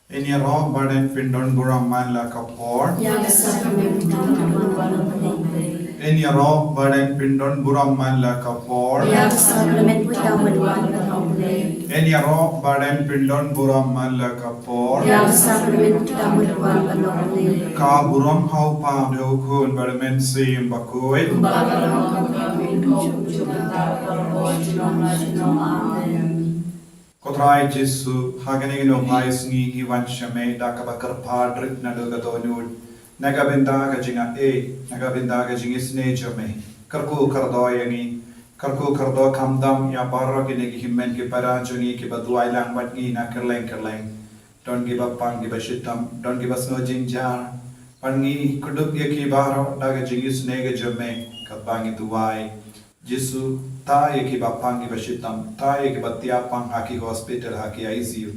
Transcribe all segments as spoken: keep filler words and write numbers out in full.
Yn ïaroh bad yn pyndon burom man la ka por. Ïa ka sakramen pyndonkam. Yn ïaroh bad yn pyndon burom man la ka por. Ïa ka sakramen pyndonkam. Yn ïaroh bad yn pyndon burom man la ka por. Ïa ka sakramen pyndonkam. Ka burom ha u Kpa bad ha u Khun bad ha u Mynsiem Bakhuid. Amen. Ko Trai Jisu, ha kine ki nongphai sngi ngi wan sha me da kaba kyrpad rit naduh ka dohnud, na ka bynta ka jingaiei, na ka bynta ka jingisynei jong me. Kyrkhu kyrdoh ïa ngi, kyrkhu kyrdoh khamtam ïa baroh kine ki hynmen ki para jong ngi kiba duwai lang bad ngi na kylleng kylleng. Don kiba pang kiba shitom, don kiba sngew jynjar. Bad ngi kdup ïa ki baroh da ka jingisynei ka jong me, katba ngi duwai. Jisu, tai ïa kiba pang kiba shitom, tai ïa kiba tiap pang ha ki hospital, ha ki I C U,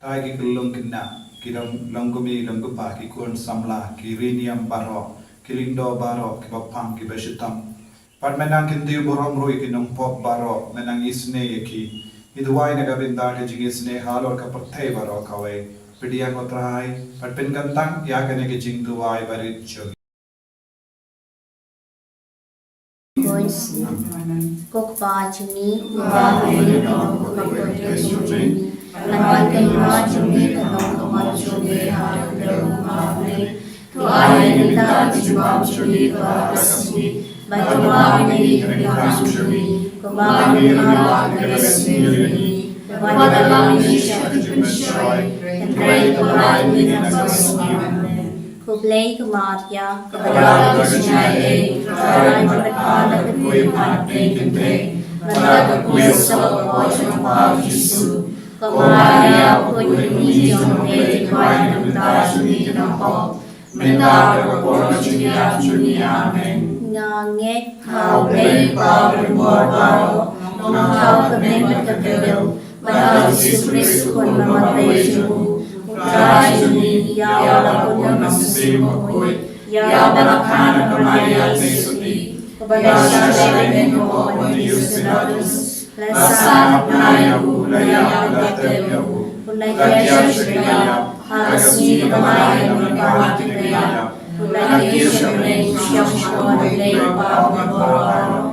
tai ïa ki khyllung khynnah, ki long, long kmie long kpa, ki khun samla, ki rynïeng baroh, ki lyngdoh baroh, kiba pang kiba shitom. Bad men nang kyntiew burom ruh ïa ki nongpop baroh, men nang isynei ïa ki. Ngi duwai na ka bynta ka jingisynei halor ka pyrthei baroh kawei. Pdiang ko Trai, bad pynkyntang ïa kane ka jingduwai barit jong ngi. Ko Kpa jong ngi, uba ha bneng, ka don ka jong me, ka don ka hima jong me, ka don ka mon jong me ha ka khyndew ka bneng. To ai ïa ngi mynta ka jingbam jong ngi kaba ha ka sngi, bad to ai ïa ngi ka kam jong ngi kaba ngi la ai ha ka sngi. Wat la ngi sha ka jingpynshoi, hynrei to ai ngi na ka sngi. Amen. Khublei ko Maria, kaba don ka jingaiei, Trai, pyrkhat ïa ngi kiba bun, mynta bad ha ka por jong ngi. Ko Maria, ko Khuid jong U Blei, to duwai ïa ngi mynta ka sngi jong ka pop, mynta bad ha ka por jong ka ïap jong ngi. Amen. Nga ngeit ha U Blei Kpa Barim Bor baroh, Nongthaw ka bneng bad ka khyndew, bad ha U Jisu Khrist U Khun ba marwei jong U, U Trai jong ngi, ïa uba la bun na U Mynsiem Bakhuid, ïa uba la kha na ka Maria Theisotti, uba la shah sha ka bneng ka pop ha u Pontius Pilatus, la sah ha bnai ïa u, la ïap, la tep ïa u, u la kiew sha ka ïap, ha ka sngi kaba lai na ka bynta ki ba ïap, u la kiew sha ka bneng, u shong shkor ha U Blei U Kpa Barim Bor baroh.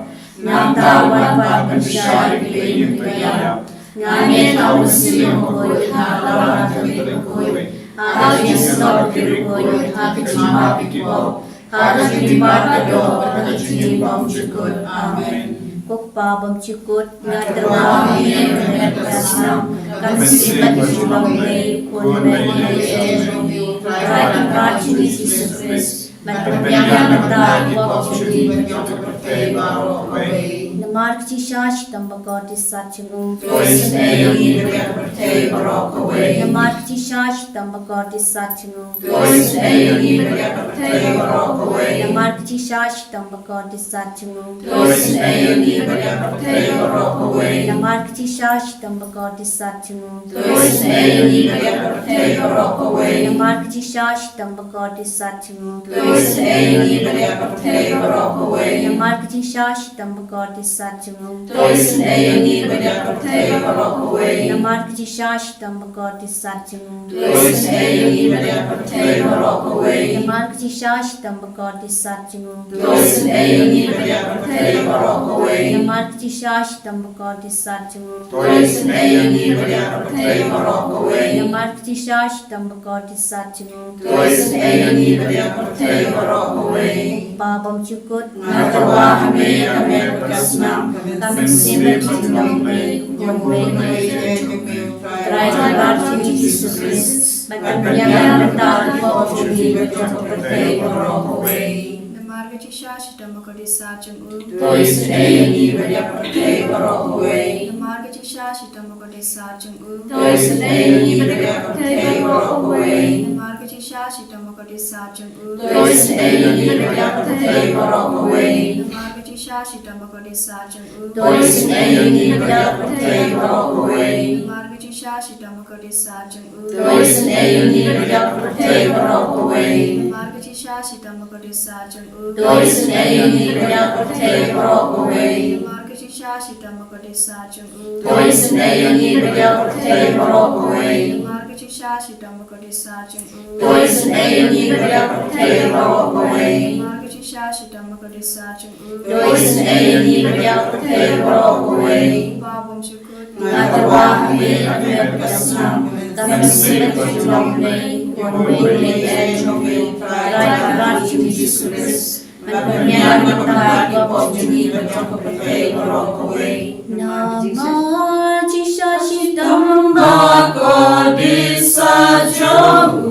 Nangta u wan pat ban pynshai ïa ki ba ïap. Nga ngeit ha U Mynsiem Bakhuid, ha ka Trinity bakhuid, ha ka jingsuk bakhuid, ha ka jingmap ïa ki pop, ha ka jingpynbeit ka doh, ha ka jingim bymjukut. Amen. Ko Kpa bymjukut, nga tyrwa ha me ka met ka snam, ka mynsiem bad ka jinglong U Blei, U Khun bad U Mei jong ngi, Trai Kynrad jong ngi Jisu Khrist. Bad pynbiang ïa ngi na ka bynta ki pop jong ngi bad jong ka pyrthei baroh kawei. Namar ka jingshisha shitom bakordit sat jong u, to isynei ïa ngi bad ïa ka pyrthei baroh kawei. Namar ka jingshisha shitom bakordit sat jong u, to isynei ïa ngi bad ïa ka pyrthei baroh kawei. Namar ka jingshisha shitom bakordit sat jong u, to isynei ïa ngi bad ïa ka pyrthei baroh kawei. Namar ka jingshisha shitom bakordit sat jong u, to isynei ïa ngi bad ïa ka pyrthei baroh kawei. Namar ka jingshisha shitom bakordit sat jong u, to isynei ïa ngi bad ïa ka pyrthei baroh kawei. Namar ka jingshisha shitom bakordit sat jong u, to isynei ïa ngi bad ïa ka pyrthei baroh kawei. Namar ka jingshisha shitom bakordit sat jong u, to isynei ïa ngi bad ïa ka pyrthei baroh kawei. Namar ka jingshisha shitom bakordit sat jong u, to isynei ïa ngi bad ïa ka pyrthei baroh kawei. Namar ka jingshisha shitom bakordit sat jong u, to isynei ïa ngi bad ïa ka pyrthei baroh kawei. Namar ka jingshisha shitom bakordit sat jong u, to isynei ïa ngi bad ïa ka pyrthei baroh kawei. Kpa bymjukut, nga tyrwa ha me ka met ka snam, ka mynsiem bad ka jinglong U Blei, U Khun bad U Mei jong ngi, Trai Kynrad jong ngi Jisu Khrist, bad pynbiang ïa ngi na ka bynta ki pop jong ngi bad jong ka pyrthei baroh kawei. Namar ka jingshisha shitom bakordit sat jong u, to isynei ïa ngi bad ïa ka pyrthei baroh kawei. Namar ka jingshisha shitom bakordit sat jong u, to isynei ïa ngi bad ïa ka pyrthei baroh kawei. Namar ka jingshisha shitom bakordit sat jong u, to isynei ïa ngi bad ïa ka pyrthei baroh kawei. Namar ka jingshisha shitom bakordit sat jong u, to isynei ïa ngi bad ïa ka pyrthei baroh kawei. Namar ka jingshisha shitom bakordit sat jong u, to isynei ïa ngi bad ïa ka pyrthei baroh kawei. Namar ka jingshisha shitom bakordit sat jong u, to isynei ïa ngi bad ïa ka pyrthei baroh kawei. Namar ka jingshisha shitom bakordit sat jong u, to isynei ïa ngi bad ïa ka pyrthei baroh kawei. Namar ka Jingshisha shitom ba kordit sat jong u. To isynei ïa ngi bad ïa ka pyrthei baroh kawei. Namar ka jingshisha shitom ba kordit sat jong u. To isynei ïa ngi bad ïa ka pyrthei baroh kawei. Kpa bymjukut. Nga tyrwa ha me ha ka mer bad ka snam, ka mynsiem bad ka jinglong U Blei, u wan ban leh ïa ngi ha U Trai ka Trai jong ngi Jisu Khrist. Ban pynbiang na ka bynta ki pop jong ngi bad jong ka pyrthei baroh kawei. Namar jingshisha shitom ba kordit sat jong u,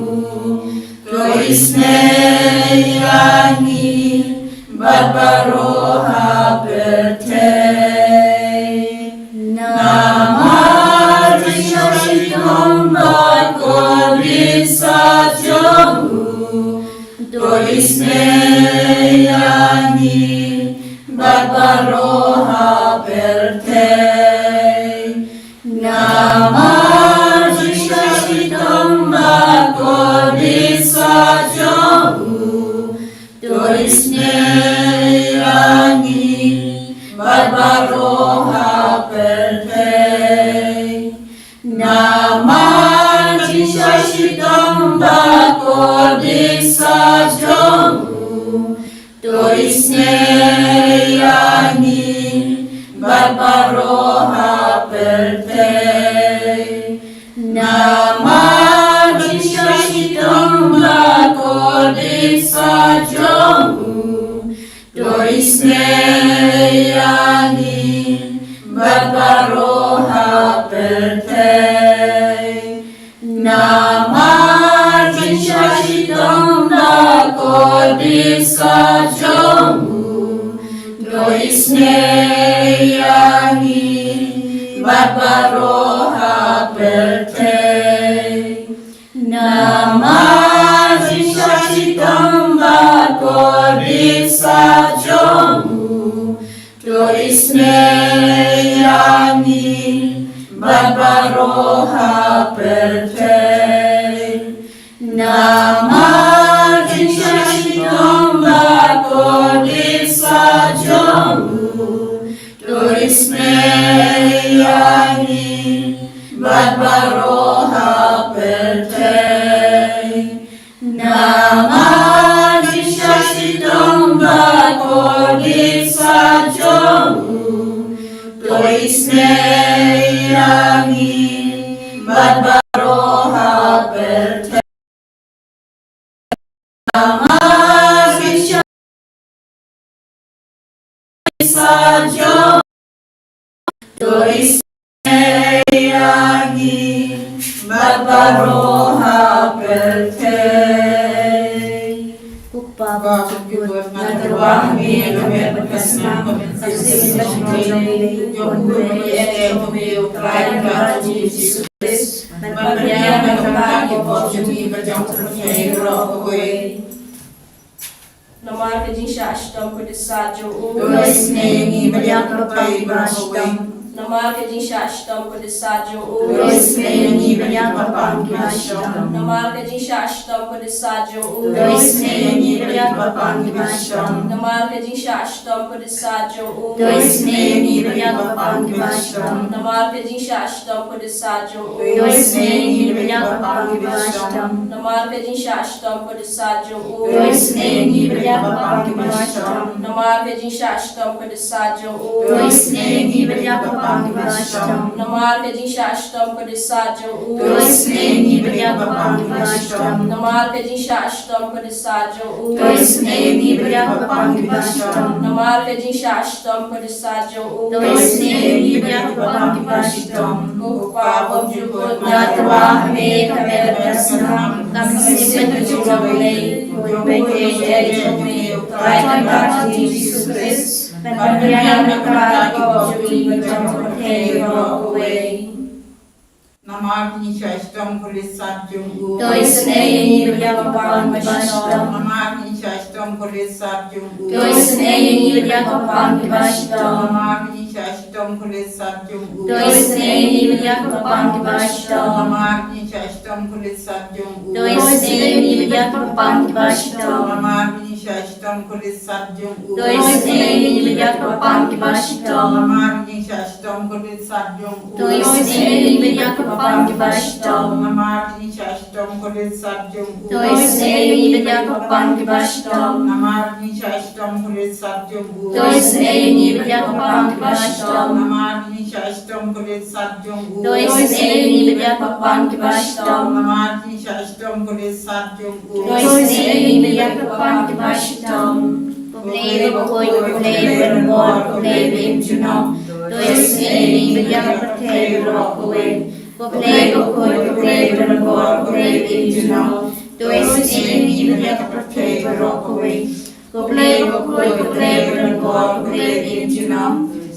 to isynei ïa ngi bad baroh ha pyrthei. Namar jingshisha shitom ba kordit sat jong u, to isynei ïa ngi bad baroh ha pyrthei. Namar jingshisha shitom ba kordit sat jong u, to isynei ïa ngi bad baroh ha pyrthei. Namar jingshisha shitom ba kordit sat jong u, to isynei ïa ngi bad baroh ha pyrthei. Namar jingshisha shitom ba kordit sat jong u, to isynei ïa ngi bad baroh ha pyrthei. Namar jingshisha shitom ba kordit sat jong u, to isynei ïa ngi bad baroh ha pyrthei. Namar jingshisha shitom ba kordit sat jong u, to isynei ïa ngi bad baroh ha pyrthei. Namar jingshisha shitom ba kordit sat jong u, to isynei ïa ngi bad baroh ha pyrthei. Namar jingshisha shitom ba kordit sat jong u, to isynei ïa ngi bad baroh ha pyrthei. Namar jingshisha sat jong u, to isynei ïa ngi bad baroh ha pyrthei. Ko Kpa bymjukut, nga tyrwa ha me ha ka mer bad ka snam, ka mynsiem bad ka jinglong U Blei, u wan ban leh ïa ngi ha U Trai ka Trai jong ngi Jisu Khrist. Ban pynbiang na ka bynta ki pop jong ngi bad jong ka pyrthei baroh kawei. Namar ka jingshisha shitom kordit sat jong u, to isynei ïa ngi bad ïa ka pyrthei baroh kawei. Namar ka jingshisha shitom kordit sat jong u, to isynei ïa ngi bad ïa ka pyrthei baroh kawei. Namar ka jingshisha shitom kordit sat jong u, to isynei ïa ngi bad ïa ka pyrthei baroh kawei. Namar ka jingshisha shitom kordit sat jong u, to isynei ïa ngi bad ïa ka pyrthei baroh kawei. Namar ka jingshisha shitom kordit sat jong u, to isynei ïa ngi bad ïa ka pyrthei baroh kawei. Namar ka jingshisha shitom kordit sat jong u, to isynei ïa ngi bad ïa ka pyrthei baroh kawei. Namar ka jingshisha shitom kordit sat jong u, to isynei ïa ngi bad ïa ka pyrthei baroh kawei. Namar ka jingshisha shitom kordit sat jong u, to isynei ïa ngi bad ïa ka pyrthei baroh kawei. Namar ka jingshisha shitom kordit sat jong u, to isynei ïa ngi bad ïa ka pyrthei baroh kawei. Namar ka jingshisha shitom kordit sat jong u, to isynei ïa ngi bad ïa ka pyrthei baroh kawei. Ko Kpa bymjukut, nga tyrwa ha me ha ka mer bad ka snam, ka mynsiem bad ka jinglong U Blei, u wan ban leh ïa ngi ha U Trai ka Trai jong ngi Jisu Khrist. Ban pynbiang na ka bynta ki pop jong ngi bad jong ka pyrthei baroh kawei. Namar ka jingshisha shitom kordit sat jong u, to isynei ïa ngi bad ïa ka pyrthei baroh kawei. Namar ka jingshisha shitom kordit sat jong u, to isynei ïa ngi bad ïa ka pyrthei baroh kawei. Namar ka jingshisha shitom kordit sat jong u, to isynei ïa ngi bad ïa ka pyrthei baroh kawei. Namar ka jingshisha shitom kordit sat jong u, to isynei ïa ngi bad ïa ka pyrthei baroh kawei. Namar ka Shah shitom khublei sat jong u. To isynei ïa ngi bad ïa ki papan kiba shitom. Namar ngi shah shitom khublei sat jong u. To isynei ïa ngi bad ïa ki papan kiba shitom. Namar ngi shah shitom khublei sat jong u. To isynei ïa ngi bad ïa ki papan kiba shitom. Namar ngi shah shitom khublei sat jong u. To isynei ïa ngi bad ïa ki papan kiba shitom. Namar ngi shah shitom khublei sat jong u. To isynei ïa ngi bad ïa ki papan kiba shitom. Namar ngi shah shitom khublei sat jong u. To isynei ïa ngi bad ïa ki papan kiba shitom. Ko Blei bakhuid, ko Blei badonbor, ko Blei ba im junom. To isynei ïa ngi bad ïa ka pyrthei baroh kawei. Ko Blei bakhuid, ko Blei badonbor, ko Blei ba im junom. To isynei ïa ngi bad ïa ka pyrthei baroh kawei. Ko Blei bakhuid, ko Blei badonbor, ko Blei ba im junom.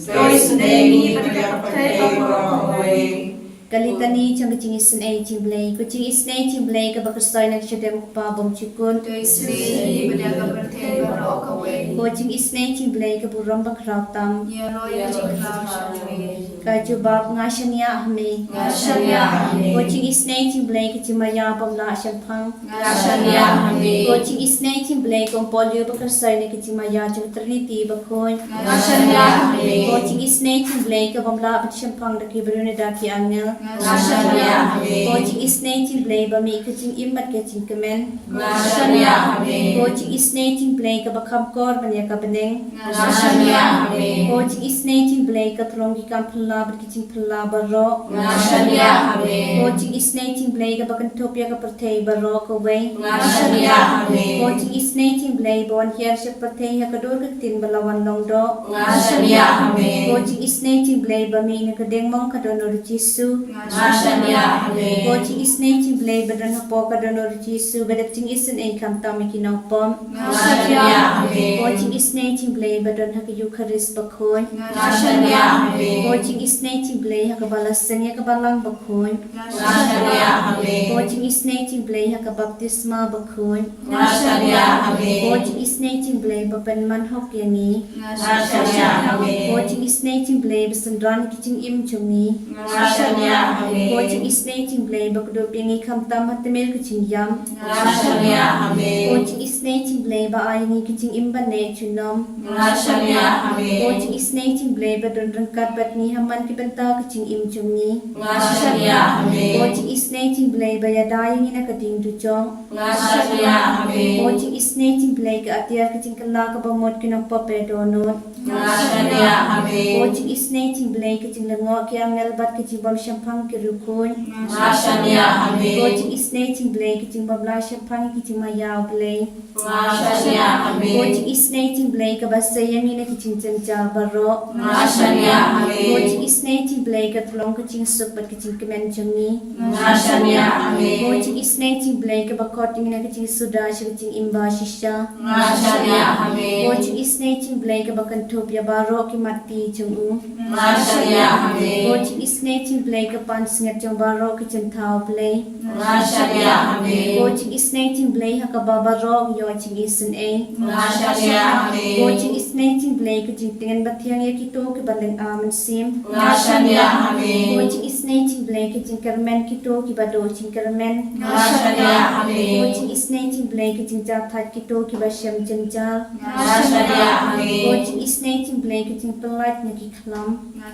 To isynei ïa ngi bad ïa ka pyrthei baroh kawei. Ka Litani jong ka jingisynei jong U Blei. Ko jingisynei jong U Blei kaba khuslai na ka shadem U Kpa bymjukut. To isynei ïa ngi bad ïa ka pyrthei baroh kawei. Ko jingisynei jong U Blei ka burom bakhraw tam. Ïaroh ïa ka jingkyrkhu sha U Blei. Ka jubab: Nga shaniah ha me. Nga shaniah ha me. Ko jingisynei jong U Blei ka jingmaïa bym lah shemphang. Nga shaniah ha me. Ko jingisynei jong U Blei ka umpohliew ba khuslai na ka jingmaïa jong ka Trinity bakhuid. Nga shaniah ha me. Ko jingisynei jong U Blei ka bym lah ban shemphang da ki briew ne da ki angel. Nga shaniah ha me. Ko jingisynei jong U Blei ba mih ka jingim bad ka jingkmen. Nga shaniah ha me. Ko jingisynei jong U Blei kaba kham kor ban ïa ka bneng. Nga shaniah ha me. Ko jingisynei jong U Blei ka throng ki kam phylla bad ki jingphylla baroh. Nga shaniah ha me. Ko jingisynei jong U Blei kaba kynthup ïa ka pyrthei baroh kawei. Nga shaniah ha me. Ko jingisynei jong U Blei ba wan hiar sha ka pyrthei ha ka dur ka ktien ba la wan long doh. Nga shaniah ha me. Ko jingisynei jong U Blei ba mih na ka diengmong ka dohnud U Jisu. Nga shaniah ha me. Ko jingisynei jong U Blei ba don hapoh ka dohnud U Jisu ba dep jingisynei khamtam ïa ki nongpop. Nga shaniah ha me. Ko jingisynei jong U Blei ba don ha ka Eukharist bakhuid. Nga shaniah ha me. Ko jingisynei jong U Blei ha kaba la seng ïa ka balang bakhuid. Nga shaniah ha me. Ko jingisynei jong U Blei ha ka baptisma bakhuid. Nga shaniah ha me. Ko jingisynei jong U Blei ba pynman hok ïa ngi. Nga shaniah ha me. Ko jingisynei jong U Blei ba synran ki jingim jong ngi. Nga shaniah ha me. Ko jingisynei jong U Blei ba kdup ïa ngi khamtam ha tmier ka jingïap. Nga shaniah ha me. Ko jingisynei jong U Blei ba ai ïa ngi ka jingim ban neh junom. Nga shaniah ha me. Ko jingisynei jong U Blei ba don ryngkat bad ngi ha man ki bynta ka jingim jong ngi. Nga shaniah ha me. Ko jingisynei jong U Blei ba ïada ïa ngi na ka ding dujok. Nga shaniah ha me. Ko jingisynei jong U Blei ka atiar ka jingkylla kaba mut ki nongpop ba dohnud. Nga shaniah ha me. Ko jingisynei jong U Blei ka jinglyngngoh ki angel bad ka jingbym shemphang ki riewkhuid. Nga shaniah ha me. Ko jingisynei jong U Blei ka jingbym lah shemphang ki jingmaïa U Blei. Nga shaniah ha me. Ko jingisynei jong U Blei kaba sei ïa ngi na ki jingjynjar baroh. Nga shaniah ha me. Ko jingisynei jong U Blei ka long ka jingsuk bad ka jingkmen jong ngi. Nga shaniah ha me. Ko jingisynei jong U Blei kaba khot ïa ngi na ka jingsuda sha ka jingim ba shisha. Nga shaniah ha me. Ko jingisynei jong U Blei kaba kynthup ïa baroh ki mat ti jong u. Nga shaniah ha me. Ko jingisynei jong U Blei ka pansngiat jong baroh ki jingthaw Blei. Nga shaniah ha me. Ko jingisynei jong U Blei ha kaba baroh ngi ïoh jingisynei. Nga shaniah ha me. Ko jingisynei jong U Blei ka jingtngen bathiang ïa kito kiba lynga mynsiem. Nga shaniah ha me. Ko jingisynei jong U Blei ka jingkyrmen kito kiba duh jingkyrmen. Nga shaniah ha me. Ko jingisynei jong U Blei ka jingjahthait kito kiba shem jynjar. Nga shaniah ha me. Ko jingisynei jong U Blei ka jingpyllait na ki khlam.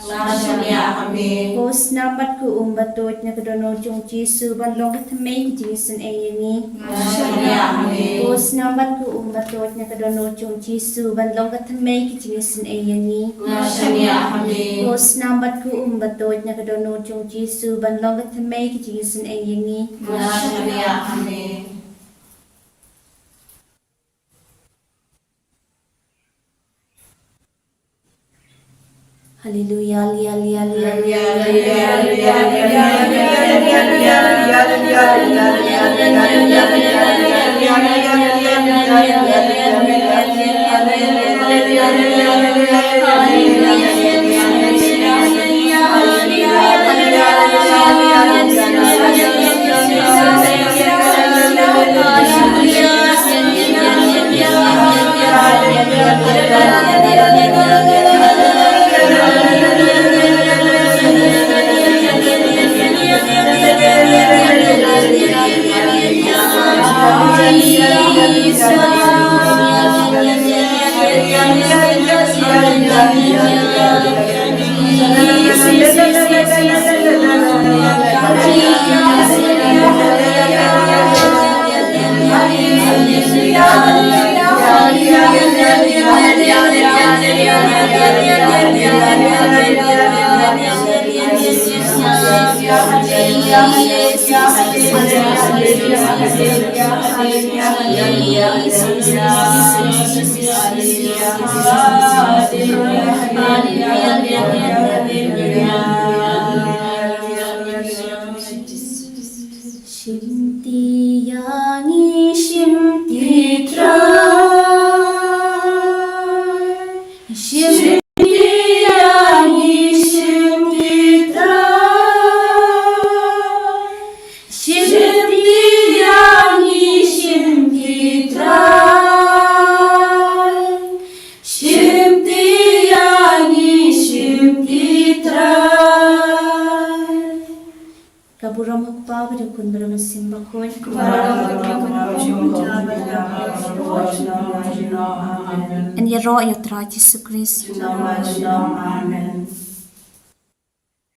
Nga shaniah ha me. Ko snam bad ko um ba tuid na ka dohnud jong U Jisu ban long ka thymmei ka jingisynei ïa ngi. Nga shaniah ha me. Ko snam bad ko um ba tuid na ka dohnud jong U Jisu ban long ka thymmei ka jingisynei ïa ngi. Nga shaniah ha me. Ko snam bad ko um ba tuid na ka dohnud jong U Jisu ban long ka thymmei ka jingisynei ïa ngi. Nga shaniah ha me. Haleluya, haleluya, haleluya, haleluya. Shimti ïa ngi, shimti Trai. Shimti ïa ngi, shimti Trai. Shimti ïa ngi, shimti Trai. Shimti ïa ngi, shimti Trai. Ka burom ha u Kpa bad ha u Khun bad ha u Mynsiem Bakhuid. Yn ïaroh ïa u Trai Jisu Khrist. Amen.